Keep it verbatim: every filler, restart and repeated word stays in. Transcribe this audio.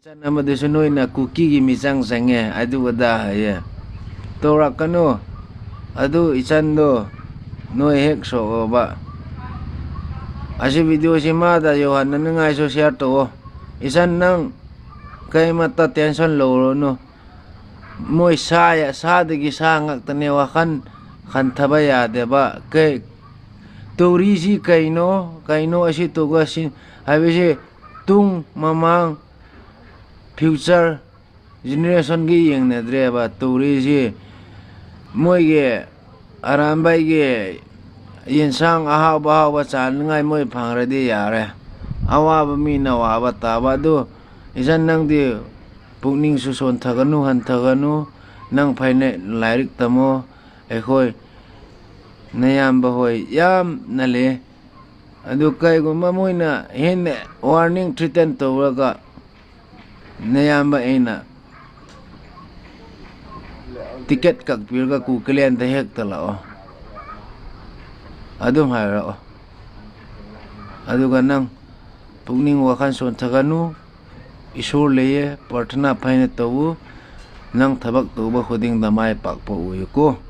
ꯏꯆꯟ ꯑꯃꯗꯨꯁꯨ ꯅꯣꯏꯅ ꯀꯨꯀꯤꯒꯤ ꯃꯤꯆꯪ ꯆꯪꯉꯦ, ꯑꯗꯨ ꯑꯗꯥ ꯍꯥꯏꯌꯦ꯫ ꯇꯧꯔꯛꯀꯅꯨ꯫ ꯑꯗꯨ ꯏꯆꯟꯗꯣ ꯅꯣꯏ ꯍꯦꯛ ꯁꯣꯛꯑꯣꯕ꯫ ꯑꯁꯤ ꯚꯤꯗꯤꯑꯣꯁꯤ ꯃꯥꯗ ꯌꯧꯍꯟꯅꯅꯤꯡꯉꯥꯏꯁꯨ ꯁꯤꯌꯥꯔ ꯇꯧꯑꯣ꯫ ꯏꯆꯟ, ꯅꯪ ꯀꯩꯃꯠꯇ ꯇꯦꯟꯁꯟ ꯂꯧꯔꯨꯅꯨ꯫ ꯃꯣꯏ ꯁꯥ, ꯁꯥꯗꯒꯤ ꯁꯥ ꯉꯥꯛꯇꯅꯦ, ꯋꯥꯈꯜ ꯈꯟꯊꯕ ꯌꯥꯗꯦꯕ꯫ ꯀꯩ, ꯇꯧꯔꯤꯁꯤ ꯀꯩꯅꯣ? ꯀꯩꯅꯣ ꯑꯁꯤ ꯇꯧꯒ ꯁꯤ ꯍꯥꯏꯕꯁꯤ ꯇꯨꯡ ꯃꯃꯥꯡ ꯐ꯭ꯌꯨꯆꯔ ꯖꯦꯅꯦꯔꯦꯁꯟꯒꯤ ꯌꯦꯡꯅꯗ꯭ꯔꯦꯕ ꯇꯧꯔꯤꯁꯤ꯫ ꯃꯣꯏꯒꯤ ꯑꯔꯥꯝꯕꯥꯏꯒꯤ ꯌꯦꯟꯁꯥꯡ ꯑꯍꯥꯎꯕ ꯑꯍꯥꯎꯕ ꯆꯥꯅꯤꯡꯉꯥꯏ ꯃꯣꯏ ꯐꯪꯔꯗꯤ ꯌꯥꯔꯦ꯫ ꯑꯋꯥꯕ ꯃꯤꯅ ꯋꯥꯕ ꯇꯥꯕ꯫ ꯑꯗꯨ ꯏꯆꯟ, ꯅꯪꯗꯤ ꯄꯨꯛꯅꯤꯡꯁꯨ ꯁꯣꯟꯊꯒꯅꯨ, ꯍꯟꯊꯒꯅꯨ꯫ ꯅꯪ ꯐꯩꯅ ꯂꯥꯏꯔꯤꯛ ꯇꯝꯃꯣ꯫ ꯑꯩꯈꯣꯏ ꯅꯌꯥꯝꯕ ꯍꯣꯏ ꯌꯥꯝꯅ ꯂꯩ꯫ ꯑꯗꯨ ꯀꯩꯒꯨꯝꯕ ꯃꯣꯏꯅ ꯍꯦꯟꯅ ꯋꯥꯔꯅꯤꯡ, ꯊ꯭ꯔꯤꯇꯟ ꯇꯧꯔꯒ ꯅꯌꯥꯝꯕ ꯑꯩꯅ ꯇꯤꯀꯦꯠ ꯀꯛꯄꯤꯔꯒ ꯀꯨꯀꯤꯂꯦꯟꯗ ꯍꯦꯛꯇ ꯂꯥꯛꯑꯣ꯫ ꯑꯗꯨꯝ ꯍꯥꯏꯔꯛꯑꯣ꯫ ꯑꯗꯨꯒ ꯅꯪ ꯄꯨꯛꯅꯤꯡ ꯋꯥꯈꯜ ꯁꯣꯟꯊꯒꯅꯨ꯫ ꯏꯁꯣꯔ ꯂꯩꯌꯦ, ꯄ꯭ꯔꯊꯅꯥ ꯐꯩꯅ ꯇꯧꯎ꯫ ꯅꯪ ꯊꯕꯛ ꯇꯧꯕ ꯈꯨꯗꯤꯡꯗ ꯃꯥꯏ ꯄꯥꯛꯄ ꯑꯣꯏꯌꯨꯀꯣ꯫